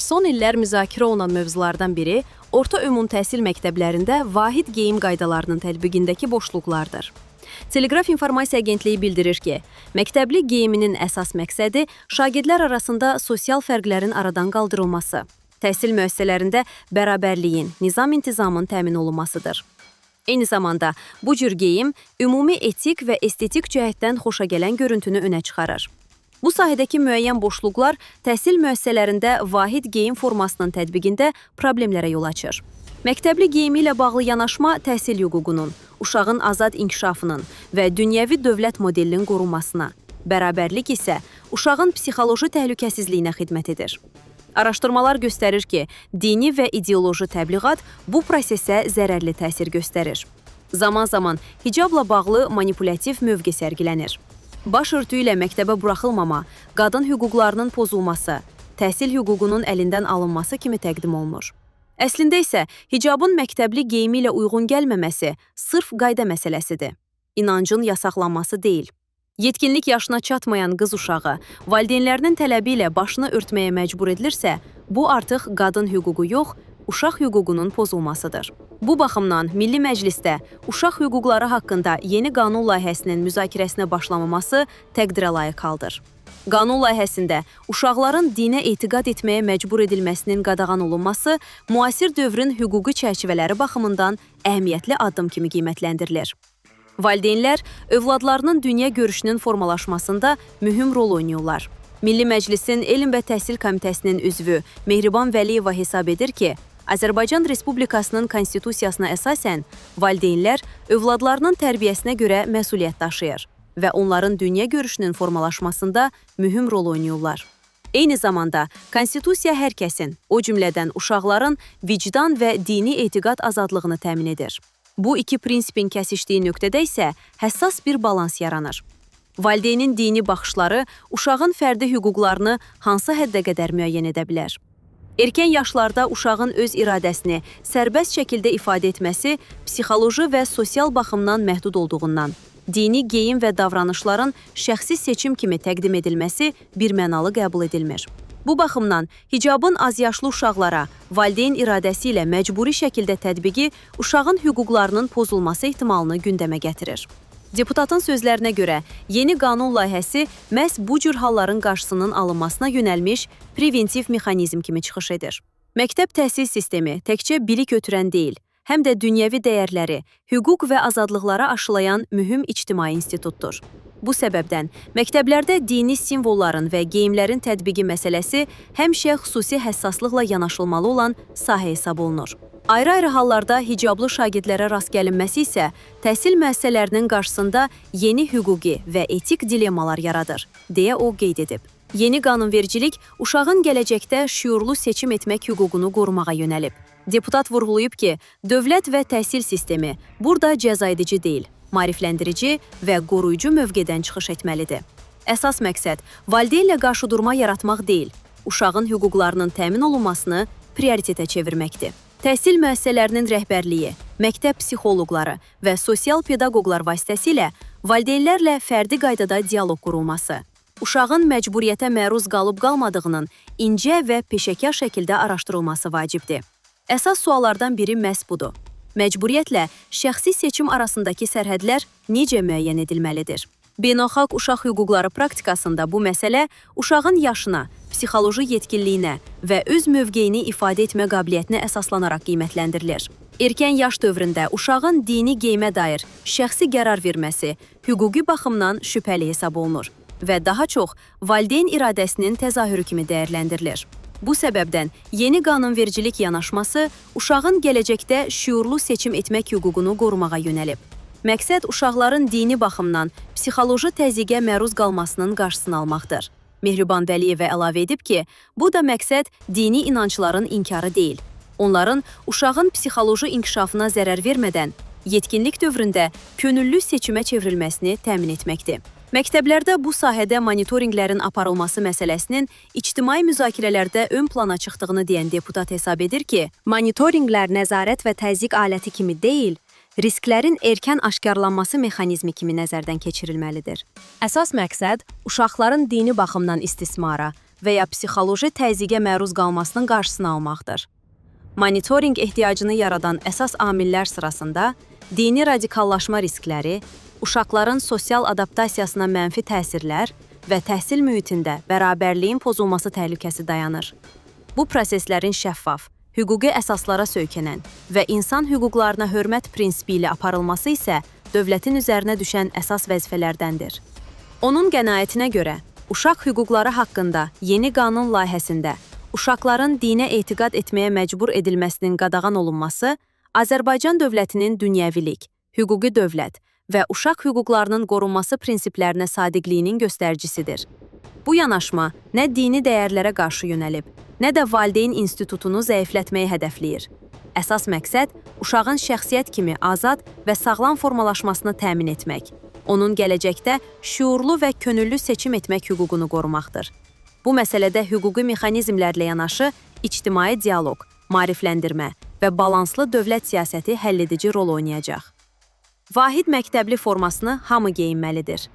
Son illər müzakirə olunan mövzulardan biri orta ümumi təhsil məktəblərində vahid geyim qaydalarının tətbiqindəki boşluqlardır. Teleqraf İnformasiya Agentliyi bildirir ki, məktəbli geyiminin əsas məqsədi şagirdlər arasında sosial fərqlərin aradan qaldırılması, təhsil müəssisələrində bərabərliyin, nizam-intizamın təmin olunmasıdır. Eyni zamanda bu cür geyim ümumi etik və estetik cəhətdən xoşagələn görüntünü önə çıxarır. Bu sahədəki müəyyən boşluqlar təhsil müəssisələrində vahid geyim formasının tətbiqində problemlərə yol açır. Məktəbli geyimi ilə bağlı yanaşma təhsil hüququnun, uşağın azad inkişafının və dünyəvi dövlət modelinin qorunmasına, bərabərlik isə uşağın psixoloji təhlükəsizliyinə xidmət edir. Araşdırmalar göstərir ki, dini və ideoloji təbliğat bu prosesə zərərli təsir göstərir. Zaman-zaman hicabla bağlı manipulyatив mövqe sərgilənir. Başörtüyü ilə məktəbə buraxılmama, qadın hüquqlarının pozulması, təhsil hüququnun əlindən alınması kimi təqdim olunur. Əslində isə hicabın məktəbli geyimi ilə uyğun gəlməməsi sırf qayda məsələsidir. İnancın yasaqlanması deyil. Yetkinlik yaşına çatmayan qız uşağı valideynlərinin tələbi ilə başını örtməyə məcbur edilirsə, bu artıq qadın hüququ yox, uşaq hüququnun pozulmasıdır. Bu baxımdan Milli Məclisdə uşaq hüquqları haqqında yeni qanun layihəsinin müzakirəsinə başlanması təqdirə layiq haldır. Qanun layihəsində uşaqların dinə etiqad etməyə məcbur edilməsinin qadağan olunması müasir dövrün hüquqi çərçivələri baxımından əhəmiyyətli addım kimi qiymətləndirilir. Valideynlər övladlarının dünya görüşünün formalaşmasında mühüm rol oynayırlar. Milli Məclisin Elm və Təhsil Komitəsinin üzvü Mehriban Vəliyeva hesab edir ki, Azərbaycan Respublikasının konstitusiyasına əsasən valideynlər övladlarının tərbiyəsinə görə məsuliyyət daşıyır və onların dünya görüşünün formalaşmasında mühüm rol oynayırlar. Eyni zamanda konstitusiya hər kəsin, o cümlədən uşaqların vicdan və dini etiqad azadlığını təmin edir. Bu iki prinsipin kəsişdiyi nöqtədə isə həssas bir balans yaranır. Valideynin dini baxışları uşağın fərdi hüquqlarını hansı həddə qədər müəyyən edə bilər? Erkən yaşlarda uşağın öz iradəsini sərbəst şəkildə ifadə etməsi psixoloji və sosial baxımdan məhdud olduğundan, dini geyim və davranışların şəxsi seçim kimi təqdim edilməsi birmənalı qəbul edilmir. Bu baxımdan hicabın azyaşlı uşaqlara valideyn iradəsi ilə məcburi şəkildə tətbiqi uşağın hüquqlarının pozulması ehtimalını gündəmə gətirir. Deputatın sözlərinə görə, yeni qanun layihəsi məhz bu cür halların qarşısının alınmasına yönəlmiş preventiv mexanizm kimi çıxış edir. Məktəb təhsil sistemi təkcə bilik ötürən deyil, həm də dünyəvi dəyərləri, hüquq və azadlıqlara aşılayan mühüm ictimai institutdur. Bu səbəbdən məktəblərdə dini simvolların və geyimlərin tətbiqi məsələsi həmişə xüsusi həssaslıqla yanaşılmalı olan sahə hesab olunur. Ayrı-ayrı hallarda hicablı şagirdlərə rast gəlinməsi isə təhsil müəssisələrinin qarşısında yeni hüquqi və etik dilemmalar yaradır, deyə o qeyd edib. Yeni qanunvericilik uşağın gələcəkdə şüurlu seçim etmək hüququnu qorumağa yönəlib. Deputat vurğulayıb ki, dövlət və təhsil sistemi burada cəzaedici deyil, maarifləndirici və qoruyucu mövqedən çıxış etməlidir. Əsas məqsəd valideynlə qarşıdurma yaratmaq deyil, uşağın hüquqlarının təmin olunmasını prioritetə çevirməkdir. Təhsil müəssisələrinin rəhbərliyi, məktəb psixoloqları və sosial pedaqoqlar vasitəsilə valideynlərlə fərdi qaydada dialoq qurulması, uşağın məcburiyyətə məruz qalıb-qalmadığının incə və peşəkar şəkildə araşdırılması vacibdir. Əsas suallardan biri məhz budur. Məcburiyyətlə şəxsi seçim arasındakı sərhədlər necə müəyyən edilməlidir? Beynəlxalq uşaq hüquqları praktikasında bu məsələ uşağın yaşına, psixoloji yetkinliyinə və öz mövqeyini ifadə etmə qabiliyyətinə əsaslanaraq qiymətləndirilir. Erkən yaş dövründə uşağın dini geyimə dair şəxsi qərar verməsi hüquqi baxımdan şübhəli hesab olunur və daha çox valideyn iradəsinin təzahürü kimi dəyərləndirilir. Bu səbəbdən yeni qanunvericilik yanaşması uşağın gələcəkdə şüurlu seçim etmək hüququnu qorumağa yönəlib. Məqsəd uşaqların dini baxımdan psixoloji təzyiqə məruz qalmasının qarşısını almaqdır. Mehriban Vəliyeva əlavə edib ki, bu da məqsəd dini inancların inkarı deyil. Onların uşağın psixoloji inkişafına zərər vermədən yetkinlik dövründə könüllü seçimə çevrilməsini təmin etməkdir. Məktəblərdə bu sahədə monitorinqlərin aparılması məsələsinin ictimai müzakirələrdə ön plana çıxdığını deyən deputat hesab edir ki, monitorinqlər nəzarət və təzyiq aləti kimi deyil, risklərin erkən aşkarlanması mexanizmi kimi nəzərdən keçirilməlidir. Əsas məqsəd uşaqların dini baxımdan istismara, və ya psixoloji təzyiqə məruz qalmasının qarşısını almaqdır. Monitorinq ehtiyacını yaradan əsas amillər sırasında dini radikallaşma riskləri, uşaqların sosial adaptasiyasına mənfi təsirlər və təhsil mühitində bərabərliyin pozulması təhlükəsi dayanır. Bu proseslərin şəffaf, hüquqi əsaslara söykənən və insan hüquqlarına hörmət prinsipi ilə aparılması isə dövlətin üzərinə düşən əsas vəzifələrdəndir. Onun qənaətinə görə, uşaq hüquqları haqqında yeni qanun layihəsində uşaqların dinə etiqad etməyə məcbur edilməsinin qadağan olunması Azərbaycan dövlətinin dünyəvilik, hüquqi dövlət və uşaq hüquqlarının qorunması prinsiplərinə sadiqliyinin göstəricisidir. Bu yanaşma nə dini dəyərlərə qarşı yönəlib, nə də valideyn institutunu zəiflətməyi hədəfləyir. Əsas məqsəd uşağın şəxsiyyət kimi azad və sağlam formalaşmasını təmin etmək, onun gələcəkdə şüurlu və könüllü seçim etmək hüququnu qorumaqdır. Bu məsələdə hüquqi mexanizmlərlə yanaşı ictimai dialoq, maarifləndirmə və balanslı dövlət siyasəti həlledici rol oynayacaq. Vahid məktəbli formasını hamı geyinməlidir.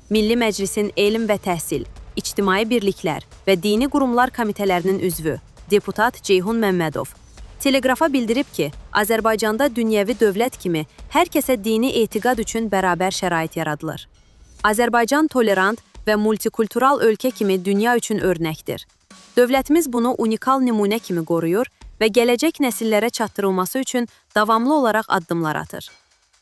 Milli Məclisin Elm və Təhsil, İctimai Birliklər və Dini Qurumlar Komitələrinin üzvü, deputat Ceyhun Məmmədov Teleqrafa bildirib ki, Azərbaycanda dünyəvi dövlət kimi hər kəsə dini etiqad üçün bərabər şərait yaradılır. Azərbaycan tolerant və multikultural ölkə kimi dünya üçün örnəkdir. Dövlətimiz bunu unikal nümunə kimi qoruyur və gələcək nəsillərə çatdırılması üçün davamlı olaraq addımlar atır.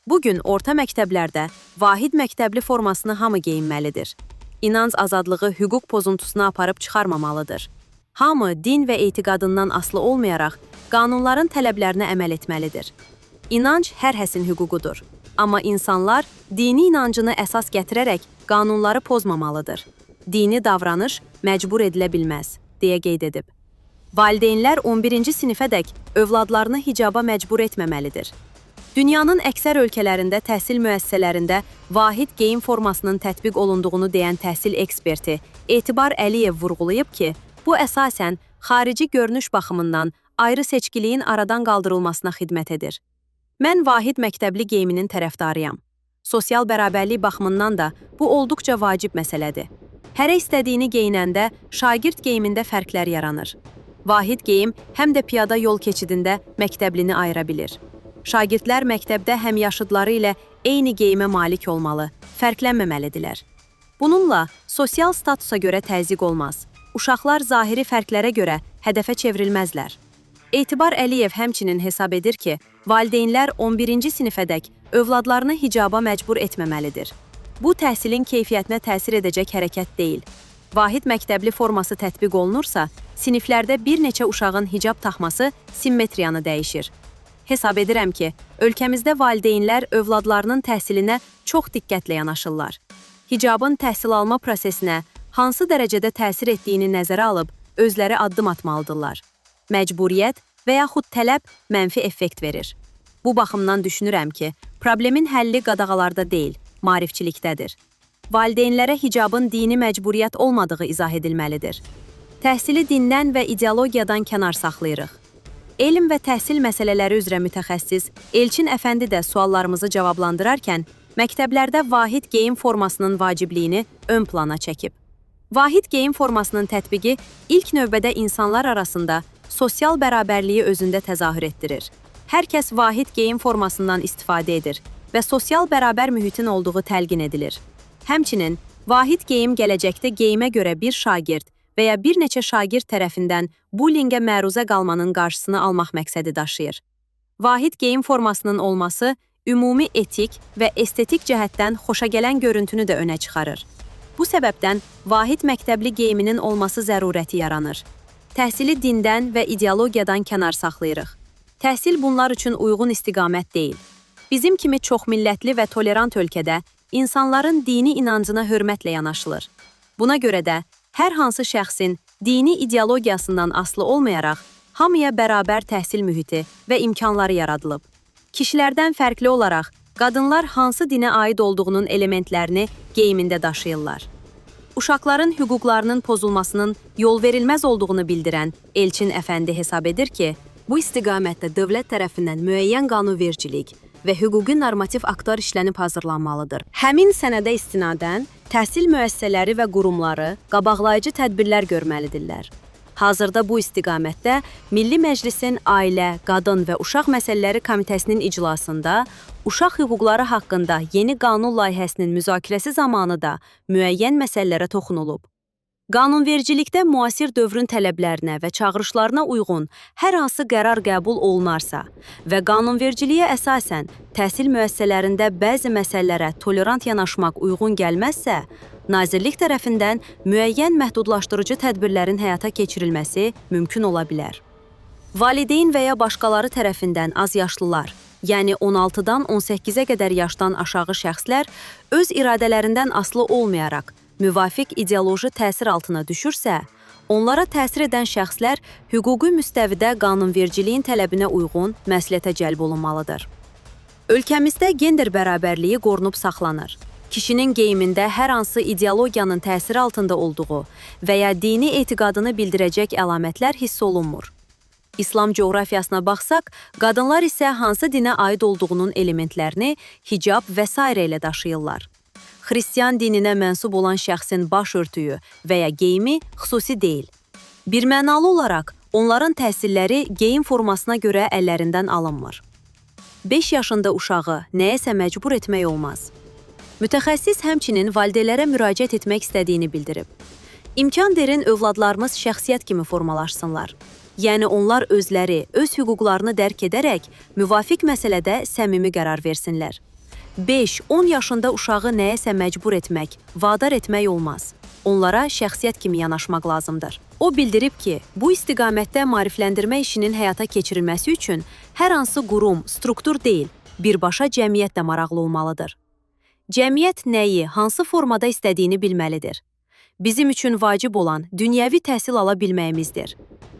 Bu gün orta məktəblərdə vahid məktəbli formasını hamı geyinməlidir. İnanc azadlığı hüquq pozuntusuna aparıb çıxarmamalıdır. Hamı din və etiqadından asılı olmayaraq qanunların tələblərinə əməl etməlidir. İnanc hər kəsin hüququdur. Amma insanlar dini inancını əsas gətirərək qanunları pozmamalıdır. Dini davranış məcbur edilə bilməz, deyə qeyd edib. Valideynlər 11-ci sinifədək övladlarını hicaba məcbur etməməlidir. Dünyanın əksər ölkələrində təhsil müəssisələrində vahid geyim formasının tətbiq olunduğunu deyən təhsil eksperti Etibar Əliyev vurğulayıb ki, bu əsasən xarici görünüş baxımından ayrı seçkiliyin aradan qaldırılmasına xidmət edir. Mən vahid məktəbli geyiminin tərəfdarıyam. Sosial bərabərlik baxımından da bu olduqca vacib məsələdir. Hərə istədiyini geyinəndə şagird geyimində fərqlər yaranır. Vahid geyim həm də piyada yol keçidində məktəblini ayıra bilir. Şagirdlər məktəbdə həmyaşıdları ilə eyni geyimə malik olmalı, fərqlənməməlidirlər. Bununla sosial statusa görə təzyiq olmaz. Uşaqlar zahiri fərqlərə görə hədəfə çevrilməzlər. Etibar Əliyev həmçinin hesab edir ki, valideynlər 11-ci sinifədək övladlarını hicaba məcbur etməməlidir. Bu təhsilin keyfiyyətinə təsir edəcək hərəkət deyil. Vahid məktəbli forması tətbiq olunursa, siniflərdə bir neçə uşağın hicab taxması simmetriyanı dəyişir. Hesab edirəm ki, ölkəmizdə valideynlər övladlarının təhsilinə çox diqqətlə yanaşırlar. Hicabın təhsil alma prosesinə hansı dərəcədə təsir etdiyini nəzərə alıb özləri addım atmalıdırlar. Məcburiyyət və yaxud tələb mənfi effekt verir. Bu baxımdan düşünürəm ki, problemin həlli qadağalarda deyil, maarifçilikdədir. Valideynlərə hicabın dini məcburiyyət olmadığı izah edilməlidir. Təhsili dindən və ideologiyadan kənar saxlayırıq. Elm və təhsil məsələləri üzrə mütəxəssis Elçin Əfəndi də suallarımızı cavablandırarkən məktəblərdə vahid geyim formasının vacibliyini ön plana çəkib. Vahid geyim formasının tətbiqi ilk növbədə insanlar arasında sosial bərabərliyi özündə təzahür etdirir. Hər kəs vahid geyim formasından istifadə edir və sosial bərabər mühitin olduğu təlqin edilir. Həmçinin vahid geyim gələcəkdə geyimə görə bir şagird və ya bir neçə şagird tərəfindən bullyinqə məruzə qalmanın qarşısını almaq məqsədi daşıyır. Vahid geyim formasının olması ümumi etik və estetik cəhətdən xoşagələn görüntünü də önə çıxarır. Bu səbəbdən vahid məktəbli geyiminin olması zərurəti yaranır. Təhsili dindən və ideologiyadan kənar saxlayırıq. Təhsil bunlar üçün uyğun istiqamət deyil. Bizim kimi çoxmillətli və tolerant ölkədə insanların dini inancına hörmətlə yanaşılır. Buna görə də hər hansı şəxsin dini ideologiyasından asılı olmayaraq hamıya bərabər təhsil mühiti və imkanları yaradılıb. Kişilərdən fərqli olaraq qadınlar hansı dinə aid olduğunun elementlərini geyimində daşıyırlar. Uşaqların hüquqlarının pozulmasının yol verilməz olduğunu bildirən Elçin Əfəndi hesab edir ki, bu istiqamətdə dövlət tərəfindən müəyyən qanunvericilik və hüquqi normativ aktlar işlənib hazırlanmalıdır. Həmin sənədə istinadən təhsil müəssisələri və qurumları qabaqlayıcı tədbirlər görməlidirlər. Hazırda bu istiqamətdə Milli Məclisin Ailə, Qadın və Uşaq Məsələləri Komitəsinin iclasında uşaq hüquqları haqqında yeni qanun layihəsinin müzakirəsi zamanı da müəyyən məsələlərə toxunulub. Qanunvericilikdə müasir dövrün tələblərinə və çağırışlarına uyğun hər hansı qərar qəbul olunarsa və qanunvericiliyə əsasən təhsil müəssisələrində bəzi məsələlərə tolerant yanaşmaq uyğun gəlməzsə, nazirlik tərəfindən müəyyən məhdudlaşdırıcı tədbirlərin həyata keçirilməsi mümkün ola bilər. Valideyn və ya başqaları tərəfindən azyaşlılar, yəni 16-dan 18-ə qədər yaşdan aşağı şəxslər öz iradələrindən asılı olmayaraq müvafiq ideoloji təsir altına düşürsə, onlara təsir edən şəxslər hüquqi müstəvidə qanunvericiliyin tələbinə uyğun məsuliyyətə cəlb olunmalıdır. Ölkəmizdə gender bərabərliyi qorunub saxlanır. Kişinin geyimində hər hansı ideologiyanın təsiri altında olduğu və ya dini etiqadını bildirəcək əlamətlər hiss olunmur. İslam coğrafiyasına baxsaq, qadınlar isə hansı dinə aid olduğunun elementlərini hicab və sairə ilə daşıyırlar. Xristian dininə mənsub olan şəxsin baş örtüyü və ya geyimi xüsusi deyil. Birmənalı olaraq onların təhsilləri geyim formasına görə əllərindən alınmır. 5 yaşında uşağı nəyəsə məcbur etmək olmaz. Mütəxəssis həmçinin valideynlərə müraciət etmək istədiyini bildirib. İmkan verin övladlarımız şəxsiyyət kimi formalaşsınlar. Yəni onlar özləri öz hüquqlarını dərk edərək müvafiq məsələdə səmimi qərar versinlər. 5-10 yaşında uşağı nəyəsə məcbur etmək, vadar etmək olmaz. Onlara şəxsiyyət kimi yanaşmaq lazımdır. O bildirib ki, bu istiqamətdə maarifləndirmə işinin həyata keçirilməsi üçün hər hansı qurum, struktur deyil, birbaşa cəmiyyət də maraqlı olmalıdır. Cəmiyyət nəyi, hansı formada istədiyini bilməlidir. Bizim üçün vacib olan dünyəvi təhsil ala bilməyimizdir.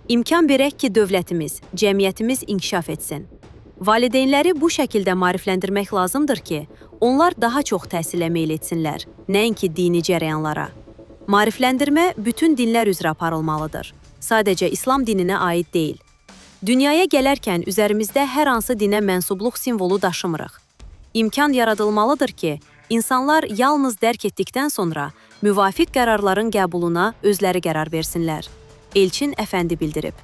İmkan verək ki, dövlətimiz, cəmiyyətimiz inkişaf etsin. Valideynləri bu şəkildə maarifləndirmək lazımdır ki, onlar daha çox təhsilə meyl etsinlər, nəinki dini cərəyanlara. Maarifləndirmə bütün dinlər üzrə aparılmalıdır. Sadəcə İslam dininə aid deyil. Dünyaya gələrkən üzərimizdə hər hansı dinə mənsubluq simvolu daşımırıq. İmkan yaradılmalıdır ki, insanlar yalnız dərk etdikdən sonra müvafiq qərarların qəbuluna özləri qərar versinlər. Elçin Əfəndi bildirib.